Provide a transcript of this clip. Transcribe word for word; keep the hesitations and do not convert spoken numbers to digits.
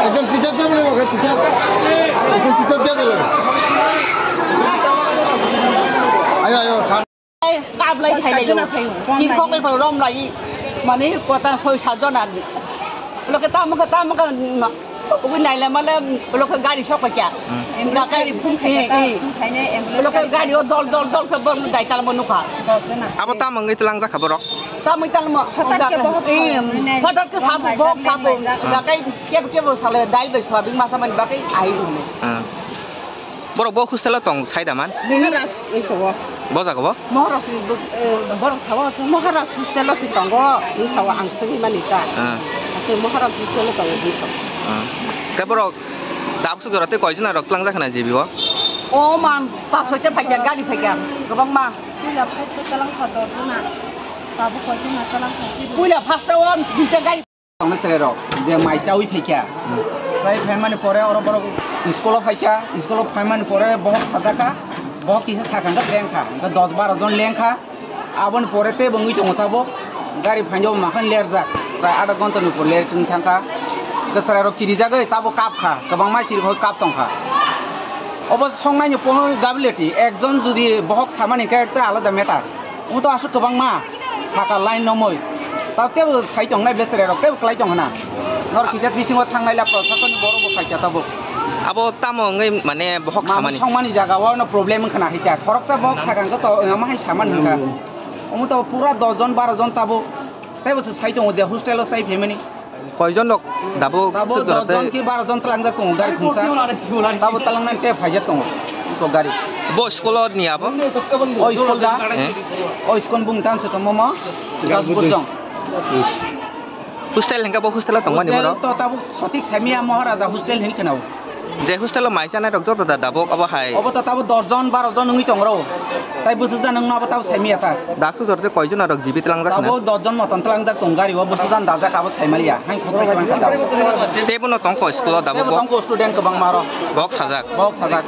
একজন টিচার যাবে না, ওকে টিচার, একজন টিচার দিয়ে গেল। আয়ো, আয়ো। Kablai thailai yo. Chirkhok bai rom lai. Mani kota soi sat jona ni. Loke tamo ka, tamo ka, na. Ui naila male loke gari sok kya. Hmm. Loke, eh, eh. Loke gari o dol, dol, dol ke bor dai tal mo nukha. Abo tamo ngi telang jakha borok. Tamo tal mo. Hothat ke bohok eh, sabo. Hothat ke sabo, bohok sabo. Bakai kebo, kebo sale dal bai soyabin masa mani bakai ai uni. Hmm. Borok bo hostel o tong sai da man? Maharaj oi tongo. Bo jaga bo? Maharaj ni bo, eh, borok sao, Maharaj hostel o se tongo. Ni sao ang sini mani ka. Ah. Aswk Maharaj hostel o tongo ni sao. Ah. Khe borok dabsuk jora tei koi jona rok twlang jakha na G B o? O man, pas hoite phaikya, gari phaikya. Kwbangma. Puila first o twlang kha dos jona. Tabuk koi jona twlang kha? Puila first o duita gari. Tongnai chwrairok je mai chaui phaikha, chai phaimani pore oro borok school o phaikha, school o phaimani pore bohok sajakha, bohok kisa sakha hwnkhe lengkha, hwnkhe dos baro jon lengkha. Aboni pore teibo wngwi tongo tabuk, gari phainjabo makhang lerjak, prai adha ghonta ni pore ler wng thangkha. Hwnkhe chwrairok kirijagwi tabuk kapkha, kwbangma siri kap tongkha. Obo songnaini pono gability, ekjon jodi bohok samani hwnkhe ekta alada matter. Omo to aswk kwbangma. Saka line nomoi. Tao tebo sai tong nai ble chwrai rok tebo klai tong hana. Nor kisa bisingo thang nai la prosasoni borok bo phaikha tabuk. Abo tamo wngwi mane bohok samani. Songmani jaga o no problem wngkha na hikha. Khoroksa bohok sakang khe to omo hai samani hwnkha. Omo to pura dos jon baro jon tabuk. Tebo se sai tongo je hostel o sai phaimani. Koijon rok dabo Tabuk suk jora dos jon tei ki baro jon tlangjak tongo gari khungsa. Tabuk tlangnani tei phaijak tongo. Iko gari. Bo school o ni abo? O school da. Eh? O school bung tan se tongmo mo. Gas bujong. Hostel hingka bo hostel o tongmani borok? Hostel to tabuk sotik samia Maharaja hostel hin khenao. Je hostel o mai chanai rok joto da dabok abo hai. Obo to tabuk dos jon baro jon wngwi tong rw. Tai bwswk jan wngno abo tabuk saimaya ta. Dasu jor de koi jon rok jibi tlangjak na? Tabuk dos jon motom tlangjak tong gari o bwswk jan dajak abo saimaliya. Hai khoksa tlang kha tabuk. Tei bono tong kho school o dabok bo? Tong kho student kwbangma rok. Bok sajak. Bok sajak.